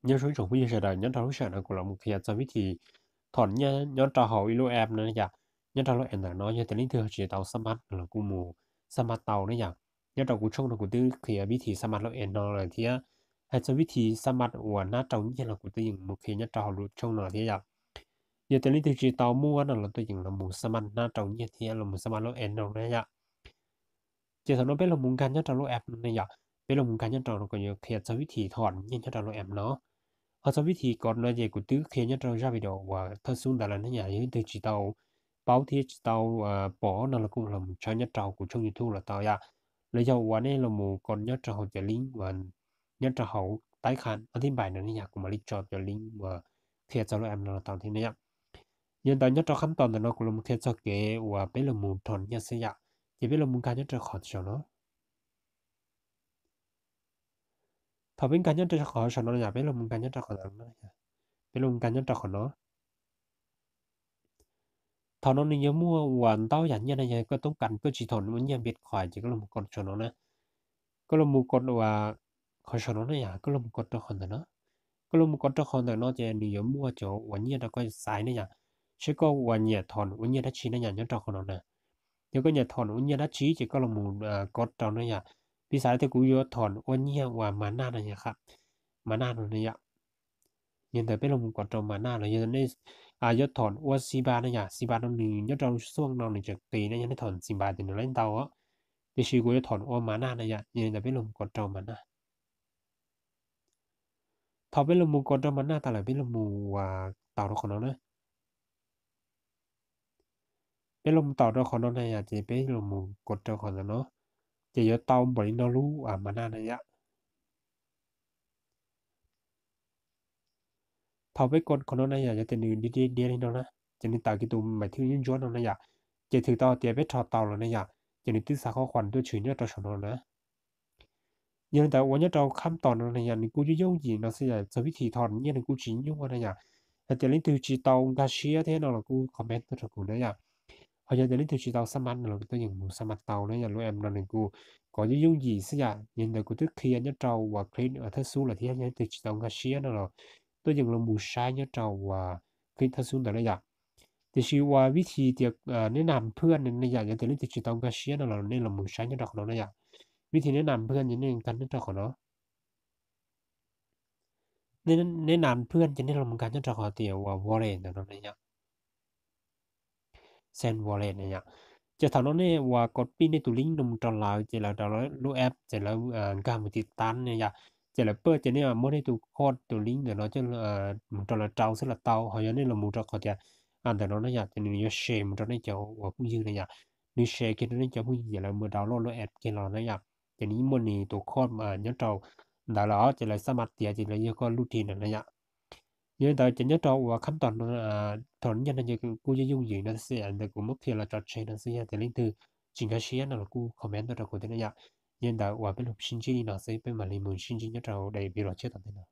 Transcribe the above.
Nyob zoo ib tsoom phooj ywg sawv daws, nyob rau lub sij hawm no kuv los mus qhia txog vib thib thom nyiaj nyob rau hauv ib lub app no yom. Nyob rau lub app ntawm no yog tias leej twg tsis tau xab mab no los kuj mus xab mab tau na yom. Nyob rau kuv tshooj no kuv twb qhia vib thib xab mab lub app no lawm thiab, hais txog vib thib xab mab uas nab rau nyiaj los kuv twb yeej mus qhia nyob rau hauv lub tshooj no thiab yom. Yog tias leej twg tsis tau muaj no los tuaj yeem los mus xab mab nab rau nyiaj thiab los mus xab mab lub app no na yom. Ces thaum no peb los mus nkag nyob rau lub app no ne yom, peb los mus nkag nyob rau no kuv yuav qhia txog vib thib thom nyiaj nyob rau lub app no. Ho txog vib thib kod no ces kuv twb qhia nyob rau zaj video uas thawj xub ntawd lawm ne yom. Yog leej twg tsis tau paub thiab tsis tau pom no los kuj los mus tshawb nyob rau kuv tshooj YouTube los tau yom. Los yog uas nej los mus kod nyob rau hauv cov link uas nyob rau hauv taib qha ob thib npais no ne yom, kuv mam li tso cov link uas qhia txog lub app no los tau thiab ne yom. Yog li ntawd nyob rau qhab tom ntawm no kuv los mus qhia txog kev uas peb los mus thom nyiaj xwb yom. Ces peb los mus nkag nyob rau qhov saum no. Thaum peb nkag nyob rau qhov saum no yom, peb los mus nkag nyob rau qhov no, peb los mus nkag nyob rau qhov no. Thaum no nws yuav muaj uas ntau yam nyiaj na, yog koj toob kas koj tsis thom ua nyiaj Bitcoin ces koj los mus kod saum no na. Koj los mus kod uas qhov saum no na yom, koj los mus kod rau qhov ntawm no. Koj los mus kod rau qhov ntawm no ces nws yuav muaj cov uas nyiaj rau koj xaiv ne yom. Seb koj uas nyiam thom ua nyiaj dab tsi na yom, nyob rau qhov no na. Yog koj nyiam thom ua nyiaj dab tsi ces koj los mus kod rau na yom. Piv xam tias kuv yuav thom ua nyiaj uas mas naj no yom, mas naj no ne yom. Yog li ntawd peb los mus kod rau mas naj los yog nej yuav thom ua xi npas na yom, xi npas no nws nyob rau xuaj no nws tseem qis na, yog nej thom xi npas ces nws laib ntau. Tiam sis kuv yuav thom ua mas naj na yom, yog li ntawd peb los mus kod rau mas naj. Thaum peb los mus kod rau mas naj tas lawm peb los mus taus rau qhov no na. Peb los mus taus rau qhov no na yom, ces peb los mus kod rau qhov ntawm no, ces yuav tau npaum li no lub mas naj na yom. Thaum peb kod qhov no na yom, yog tias nws diav diav li no na, ces nws tawm kiag tus maim thwj ntsuab ntsuab no na yom, ces thwm tau tias peb rho tau lawm na yom, ces nws twb xa qhov khuam tuaj tshwm nyob rau saum no na. Yog li ntawd uas nyob rau qhab tom no na yom, nws kuj yooj yooj yim no xwb yom, txog vib thib thom nyiaj nws kuj tsis nyuaj na yom. Hais tias leej twg tsis tau nkag siab thiab no los kuj comment tuaj rau kuv na yom. Ho yog tias leej twg tsis tau xab mab no los tuaj yeem mus xab mab tau na yom, lub app no nws kuj kov yooj yooj yim xwb yom. Yog li ntawd kuv twb qhia nyob rau uas clip thawj xub lawm thiab, yog leej twg tsis tau nkag siab no los tuaj yeem los mus saib nyob rau uas clip thawj xub ntawd na yom. Tiam sis uas vib thib tias neb nam phwaj ne yom, yog tias leej twg tsis tau nkag siab no los nej los mus saib nyob rau qhov no na yom. Vib thib neb nam phwaj ces nej nkag nyob rau qhov no. Neb nam phwaj ces nej los nkag nyob rau qhov tias uas wallet ntawm no na yom. Send wallet na yom. Ces thaum no nej uas copy nej tus link no mus rau lawv ces lawv rau lub app ces lawv nkag mus tim tab na yom. Ces lawv paj ces nej muab nej tus code tus link ntawm no coj mus rau lawv rau xwb los tau, ho yog nej los mus rau qhov tias ntawm no na yom, ces nws yuav share mus rau nej cov uas phooj ywg na yom. Nws share kiag rau nej cov phooj ywg ces lawv mus download lub app kiag los na yom. Ces nws yeej muaj nws tus code nyob rau ntawd lawm ces lawv xab mab tiav ces lawv yog koj lub ris ntawd na yom. Yog li ntawd ces nyob rau uas qhab tom thom nyiaj no ces kuj yooj yooj yim no xwb, ntawd kuv muab qhia los tso tseg no xwb, yog tias leej twg tsis nkag siab no los kuj comment tuaj rau kuv thiab na yom. Yog li ntawd uas peb los sib ntsib li no xwb, peb mam li mus sib ntsib nyob rau daim video tshiab tom ntej no.